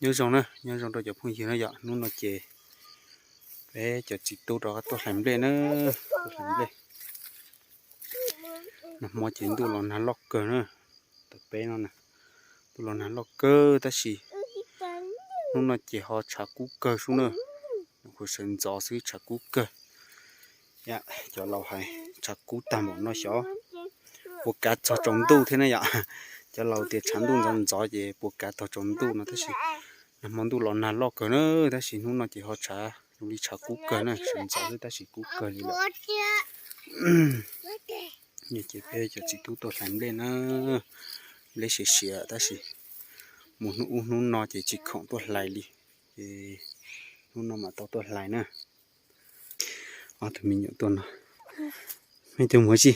Nyob zoo na, nyob zoo rau cov phooj ywg na yom, hnub no ces peb cov txiv tub rov qab tuaj hlais nplej na, tuaj hlais nplej. Nag hmo ces ntuj los nag loj kawg na, tam peb no na, ntuj los nag loj kawg tab sis hnub no ces ho tshav kub kawg xwb na, nws kuj sawv ntxov xwb tshav kub kawg. Cov laus hais tshav kub tag npaum no xyov puas kav txog tsaus ntuj thiab na yom. Cov laus tias tshav ntuj ntxov ntxov ces puas kav txog tsaus ntuj no tab sis nag hmo ntuj los nag loj kawg na, tab sis hnub no ces ho tshav zoo li tshav kub kawg na, sawv ntxov xwb tab sis kub kawg li lawm. Ces peb cov txiv tub tuaj hlais nplej na, nplej siav siav tab sis mus hnub ub hnub no ces tsis khoom tuaj hlais li, ces hnub no mam tau tuaj hlais na. Ob tug me nyuam tuaj no, mej tug mus tsi?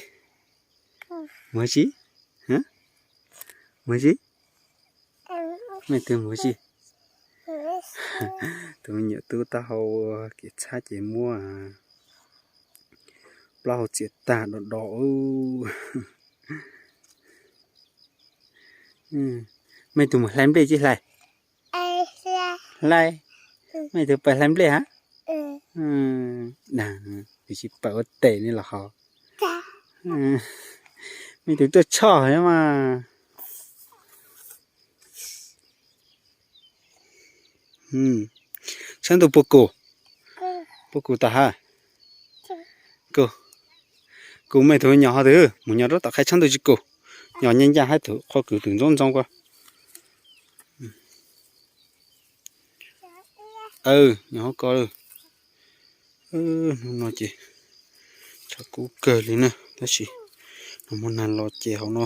Mus tsi? Mus tsi? Mej tug mus tsi? Tus me nyuam tub taub hau kev txhab ces muab plaub hau txias tag do do. Mej tug mus hlais nplej tsi hlais? Hlais. Mej tug pais hlais nplej hab? Dag, tsis pais ua tes ne los hov. Mej tug tuaj tshoj mas. Tshab ntuj puas kus? Puas kus tag hab? Kus. Kus, mej tug nyo ho twg mus nyo rau tom qhov tshab ntuj tsis kus. Nyo nyaj ncaj hab, tug qhov kws tug ntxoov ntxoo ko. Nyo hauv ko. Hnub no ces tshav kub kawg li na, tab sis nag hmo nag los ces hauv no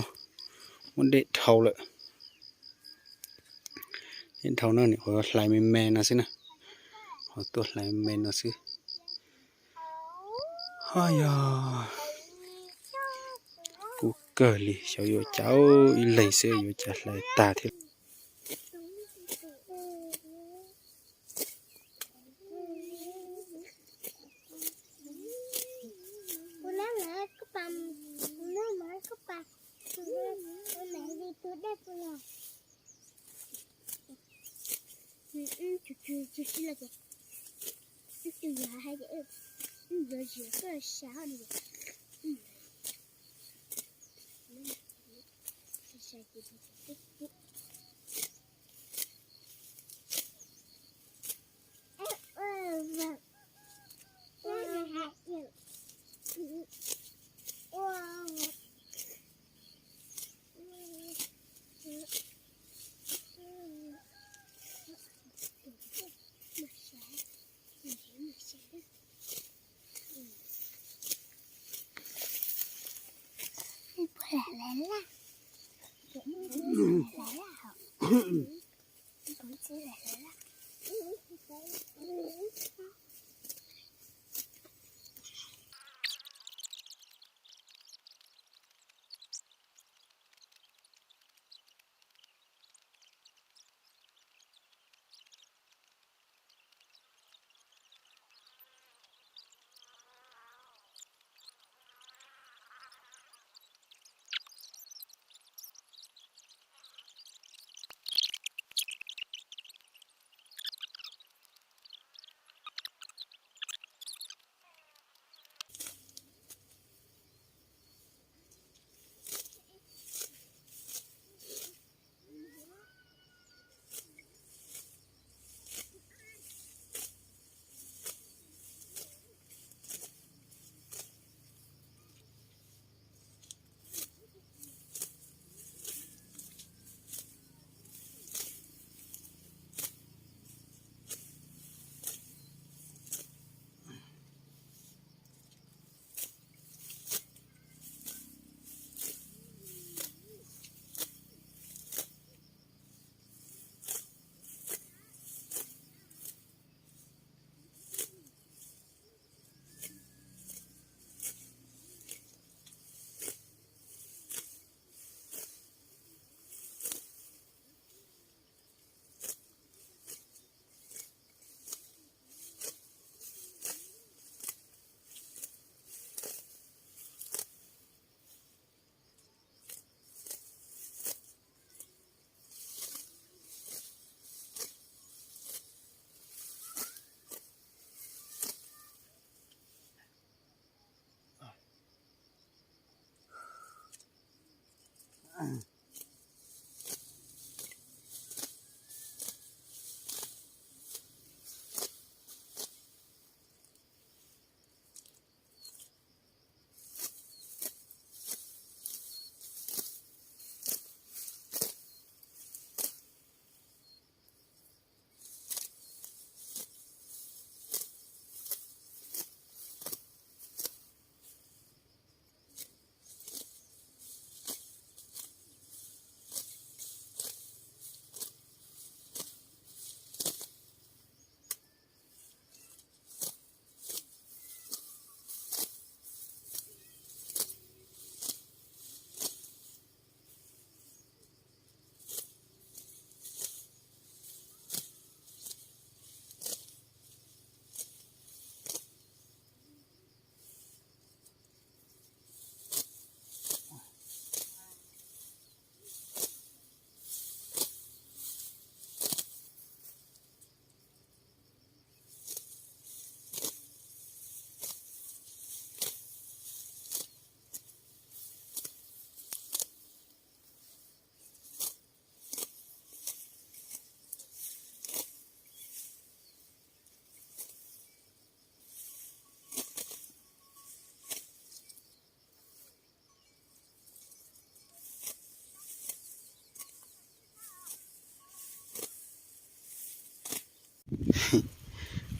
muab dej dhau lawm. Dej dhau na, nim qhuav hlais me me no xwb na, qhuav tuaj hlais me me no xwb. Ho yog kub kawg li, xyov yuav cas, ib leeg xwb yuav cas hlais tag thiab.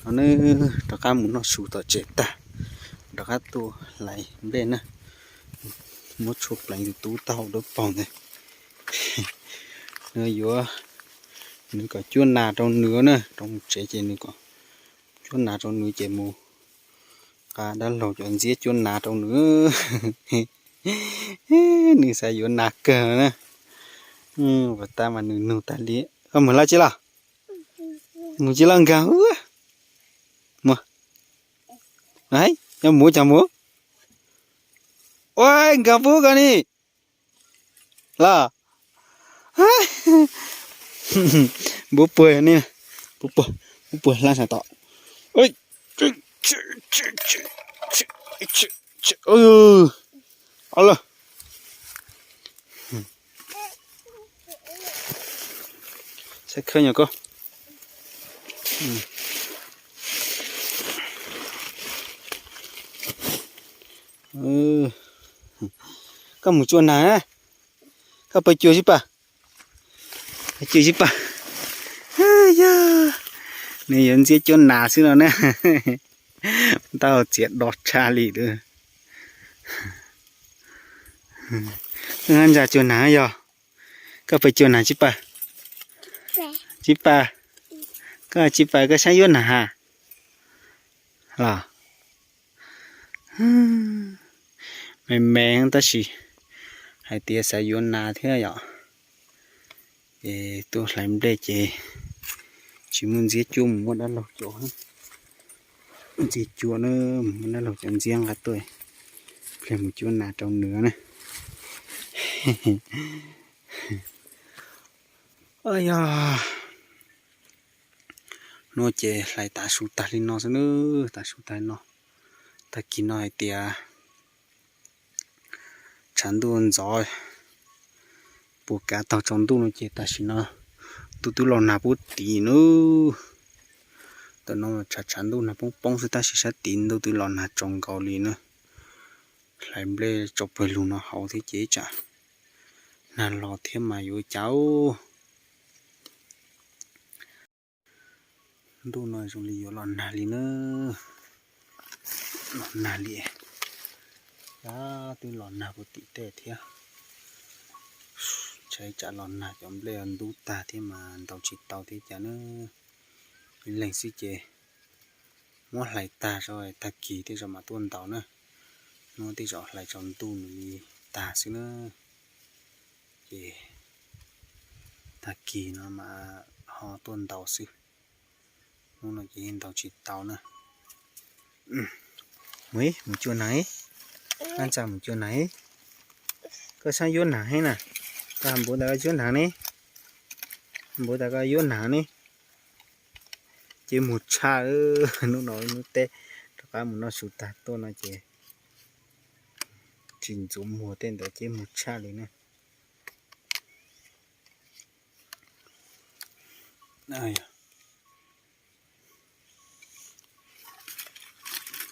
No nws rov qab mus noj su tom tsev tag, rov qab tuaj hlais nplej na. Muab tshuaj pleev tus tub tau dawb paug ntawd. Nws yuav, nws kom cuab nas rau nws na, rau mus tsev ces nws kom cuab nas rau nws ces mus nqa dab laug cov ntxiab cuab nas rau nws. Nws xav yuav nas kawg na. Puas tab mas nws nug tag li. Koj mus lawm tsis los? Mus tsis los nkag ub. Mus. Yog mus cas mus. Ua nkag pub koj ni. Los. Npub puag ni, npub puag, npub puag hlab sab tom. Ob lawm. Saib khawb nyuam koj. Koj mus cuab nas, koj pab cuab sib pab, cuab sib pab. Yog, nws yuav ntxiab cuab nas xwb no na. Tau txiav do tshaj li twb. Ntsa cuab nas yog, koj pab cuab nas sib pab, sib pab, koj sib pab koj saib yuav nas ha. Los, me me tab sis hais tias xav yuav nas thiab yom. Ces tuaj hlais nplej ces tsis muaj ntxiab cuab mus muab dab laug cov, ntxiab cuab na, mus muab dab laug cov ntxiab nqa tuaj, pliag mus cuab nas rau nws na. Yog, hnub ces hlais tav su tag li no xwb nawb, tav su tag li no. Tag kis no hais tias tshav ntuj ntxov, puas kav taug tsaus ntuj no ces tam sim no ntuj twb los nag puag tim nawb. Tam no tshav tshav ntuj nag poob poob xwb tab sis sab tid ntuj twb los nag tsaus nkaus li na. Hlais nplej tso pawg lug no hauv thiab ces tsam nag los thiab mas yuav cas. Ntuj no zoo li yuav los nag li na. Los nag li, twb los nag puag tim tej thiab. Ntshai tsam los nag cov nplej ntub tag thiab mas ntaus tsis tau thiab cas na. Ib leeg xwb ces muab hlais tag, tag kis tej zaum mam tuaj ntaus na. Hnub tej zaum hlais tsaus ntuj nws li tag xwb na. Ces tag kis no mas ho tuaj ntaus xwb. Hnub no ces yeej ntaus tsis tau na. Mus, mus cuab nas, ab ntxa mus cuab nas. Koj saib yuav nas heev na, koj npuv tas koj yuav nas ne, npuv tas koj yuav nas ne. Ces mus tshaj, hnub no hnub teb rov qab mus noj su tag tuaj no ces tsis ntxuav muag tej ntawd ces mus tshaj li na.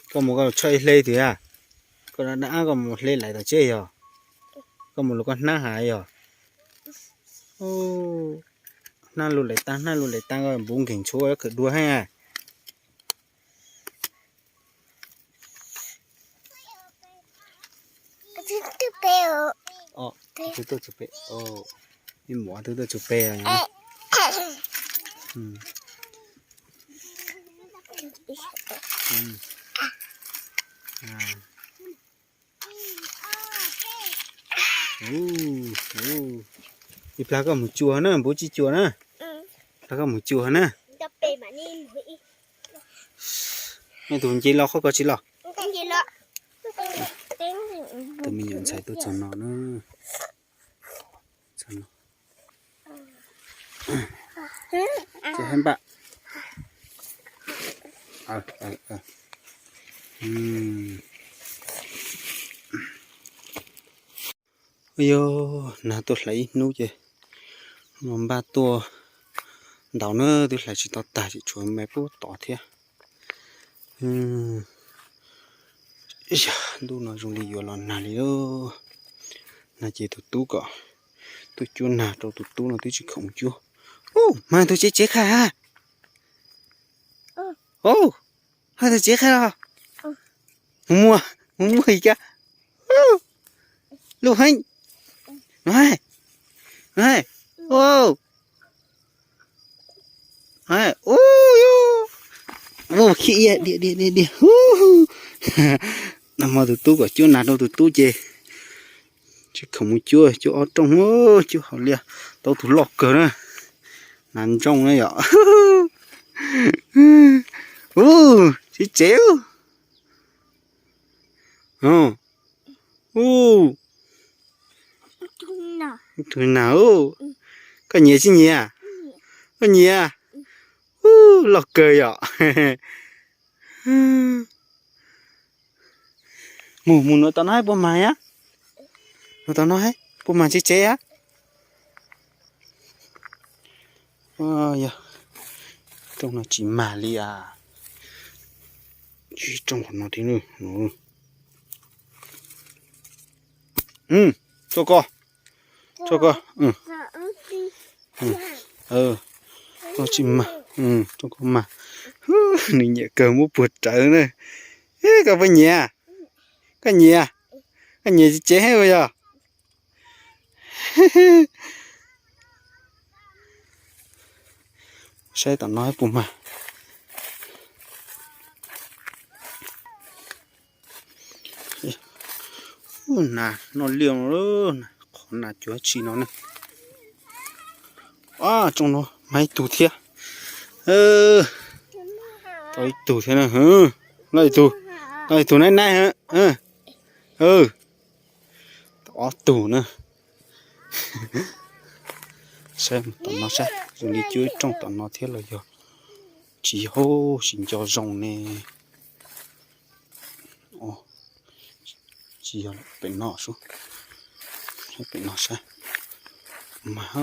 Koj mus koj tshaj ib hle twg a? Koj dab dab koj mus hle lais tom tsev yog? Koj mus los koj hnab has yog? Hnab lus lais tag, hnab lus lais tag koj npuv nkeeg tshuav kawm dua heev a. Twb tuaj txug pem, ib muam twb tuaj txug pem. Ib plag koj mus cuag na, npuv tsis cuag na. Plag koj mus cuag na. Nej tus nce los qhov ko tsis los. Tus me nyuam ntxhais tuaj txog no na. Ces hab npam. Yog nag tuaj hlais ib hnub ces no npaj tuaj ntaus na, twb hlais tsis tau tag ces tshuav me pub tod thiab. Ntuj no zoo li yuav los nag li. Nag ces tus tub kom tuaj cuab nag rau, tus tub no twb tsis khoom cuab. Ub, mas tus tsev tsev qha ha. Au, hais tag tsev qhia los. Mus muag, mus muag ib kab. Lub heev. No, no, au. Ub, khib iab diag diag diag diag. Nag hmo tus tub kom cuab nas rau tus tub ces tsis khoom mus cuab, cuab ob rooj, cuab hauv liaj tau tus loj kawg na. Nas ntsooj na yom. Ub, tsis tsev. Ub, tus nas, koj nyiam tsis nyiam? Koj nyiam. Ub, loj kawg yom. Mus, mus nuv tom no puas mag a? Nuv tom no puas mag tsis tsev a? Yog, rooj no tsis mag li a. Rooj qhov no thiab. Tso ko, tso ko. Tsis mag, rooj ko mag. Nws nyiam kawg muab puag rawv na. Koj puas nyiam? Koj nyiam? Koj nyiam tsis tsev heev yog? Saib tom no puas mag. Nas noj liaj, qhov nas cuav tsi no ne. Rooj no mag ib tug thiab. Tau ib tug thiab na. Noj ib tug, noj ib tug naib naib. Tau ob tug na. Saib tom no saib zoo li cuab ib rooj tom no thiab los yog tsis yog, tsis nco zoo ne. Tsis yog, pem no sub, pem no saib. Mag.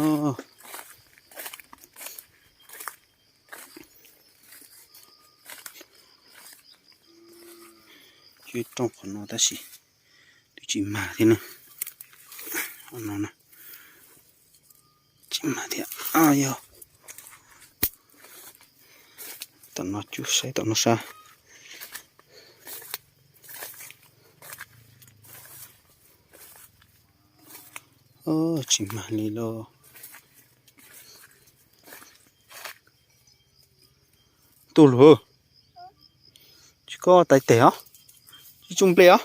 Cuab ib rooj qhov no tab sis twb tsis mag thiab na. No na, tsis mag thiab. Yog tom no cuab saib tom no saib. Tsis mag li lauj. Tuj lug, tsis koj tais tes os, tsis tsuj nplej os,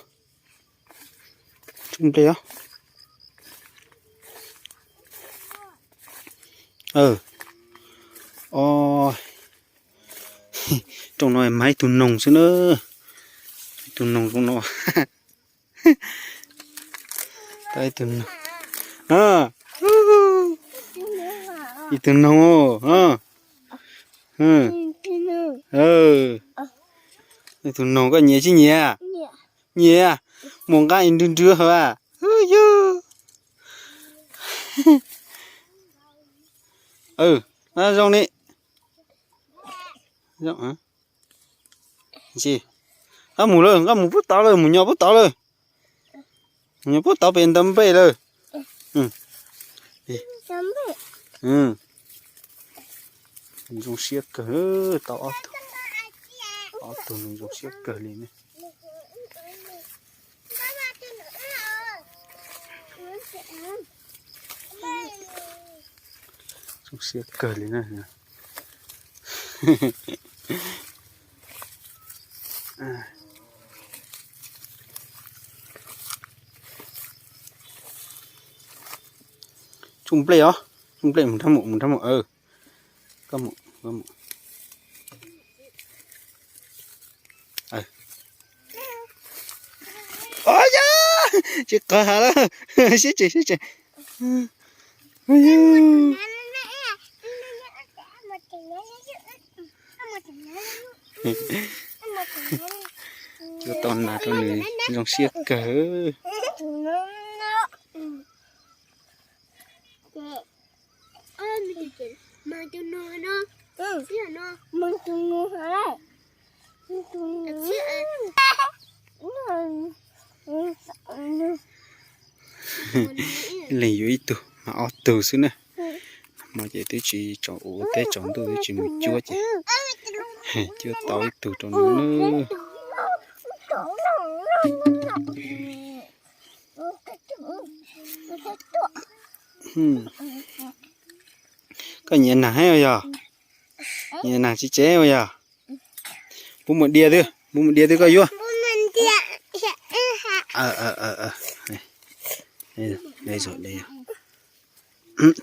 tsuj nplej os. Rooj no mag ib tug noog xwb na, ib tug noog rooj no. Ib tug noog, ib tug noog. Ib tug noog, koj nyiam tsis nyiam? Nyiam. Mus nqa nrwg nrwg hauv a. Yog, zoo li. Nqa mus lawm, nqa mus pub tod lawm, mus nyo pub tod lawm. Mus nyo pub tod pem ntawd npej lawm. Zoo siab kawg, tau ob tug, ob tug nws zoo siab kawg li ne. Zoo siab kawg li na. Tsuj nplej os, tsuj nplej mus nrab mus, mus nrab mus. Koj mus, koj mus. Os yog, tsis qhov hav lawm, siab tsees siab tsees. Cuab tau nas rau nws zoo siab kawg. Leej yuav ib tug mas ob tug xwb na. Nag hmo ces twb tsis tsaus, ua teb tsaus ntuj twb tsis mus cuab ces Cuab tau ib tug rau no na. Koj nyiam nag heev ua yog? Nyiam nag tsis tsev ua yog? Pub mus diav twb, pub mus diav twb koj yuav.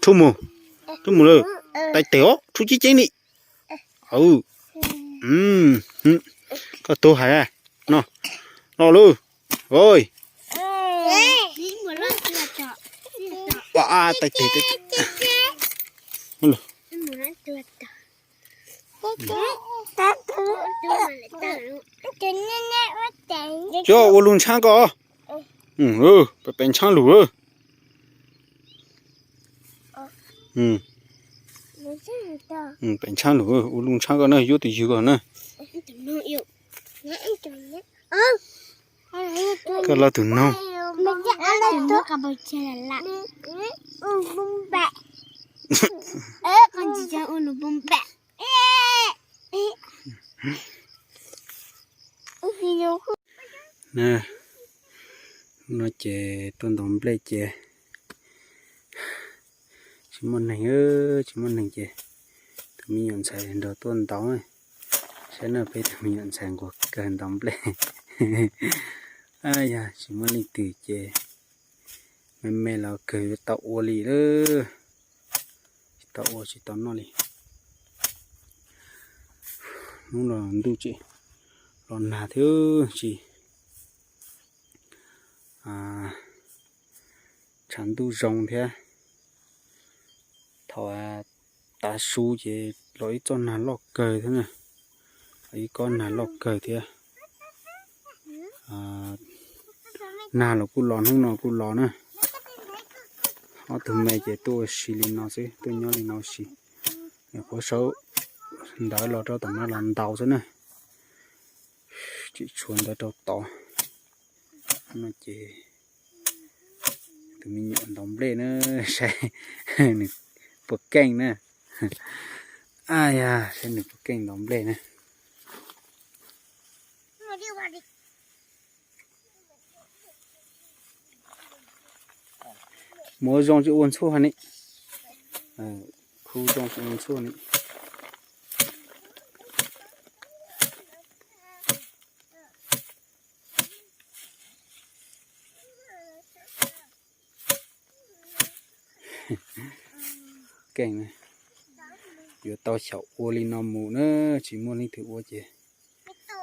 Rub mus, rub mus lawm. Tais tes os, rub ceeb ceeb ni. Koj tug hais no, los lawm. Oi, tais tes, coj ua lug ntshab koj. Pem ntshab lug. Pem ntshab lug, ua lug ntshab koj na, yuav tus ywg koj na. Koj los tus noog. Na, no ces tuaj ntaus nplej ces tsis muaj neeg, tsis muaj neeg ces tus me nyuam ntxhais nrog tuaj ntaus. Saib na, peb tus me nyuam ntxhais nquag kawg ntaus nplej. Yog tsis muaj leej twg ces me me los kawg yuav tau ua li lawm. Tsis tau ua tsis tau noj li. Hnub no ntuj tseem los nag thiab tsis, tshav ntuj zoo thiab. Thaum tav su ces los ib txoj nag loj kawg thiab na, los ib kob nag loj kawg thiab. Nag los kuj los, hnub no kuj los na. Ob tug me ces tuaj ua si li no xwb, tuaj nyob li no ua si. Nyuam qhuav sau ntawv los rau tom no los ntaus xwb na. Tseem tshuav ntawv rau tod. No ces tus me nyuam ntaus nplej na, saib nws puas keej na. Yog, saib nws puas keej ntaus nplej na. Mus zoo tsis ua ntxhuab ha ni. Khu zoo tsis ua ntxhuab ni. Keej, yuav tau xyaum ua li no mus na, tsis muaj leej twg ua ces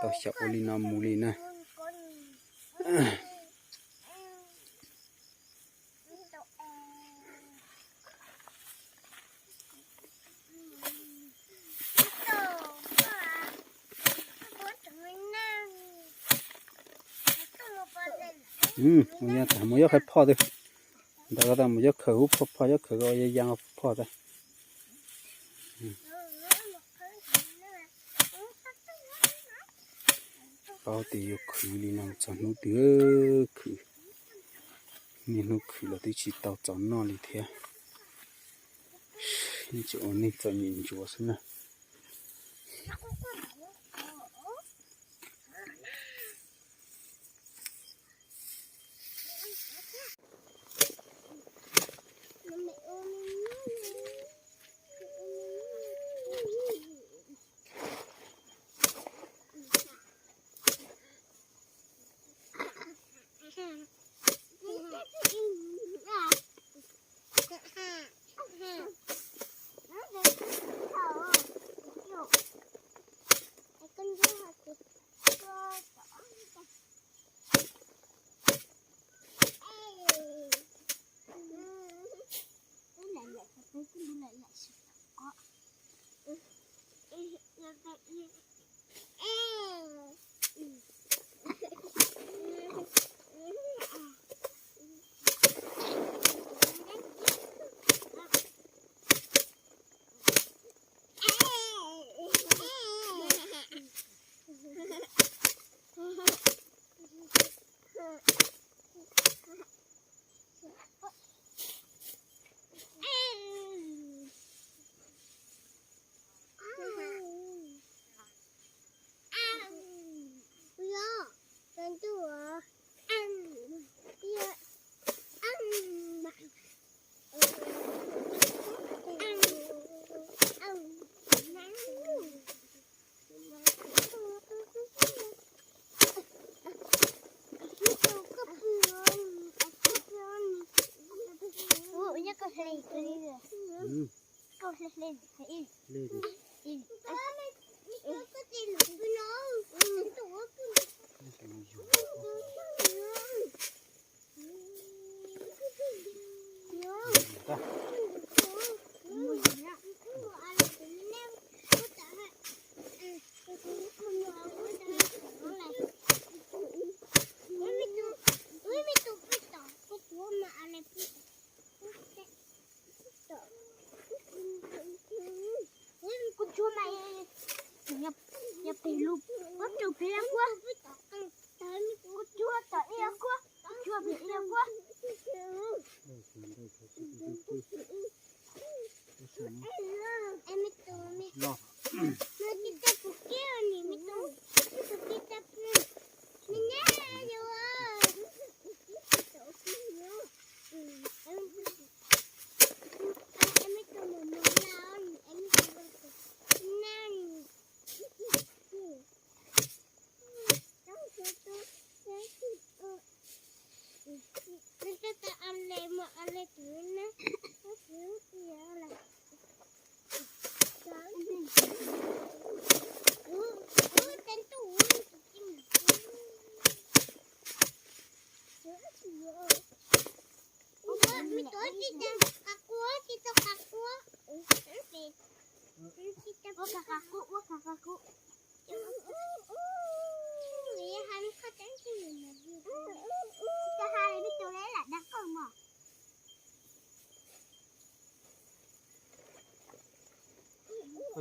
tau xyaum ua li no mus li na. Mus yob qhais phoj twg, ntawd mus yob khaws hub phoj phoj, yob khaws ya ya phoj tag. Paub tias yuav khwv li no txog hnub twg khwv, niaj hnub khwv los twb tsis tau txaus noj li thiab. Yeej tseem ua neej txom nyem ntsuav xwb na. Kuv tsuag mas, yog pem lus, kuv tsuag pem lus kuv, kuv tsuag tom ib lub kuv, kuv tsuag pem ib lub kuv.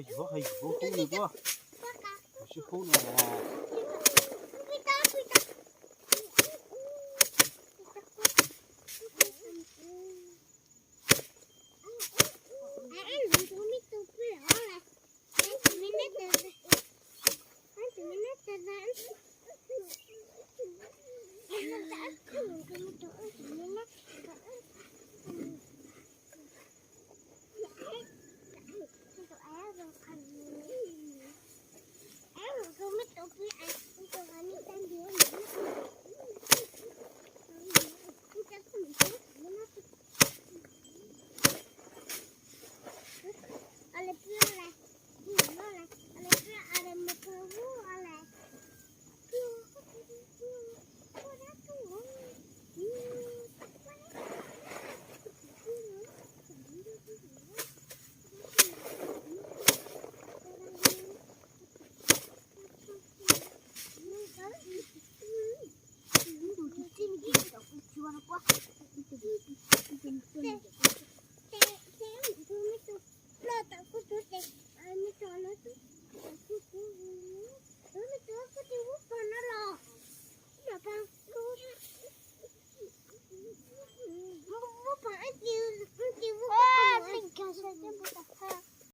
Yuav hais yuav hub nws kuj tsis hub no.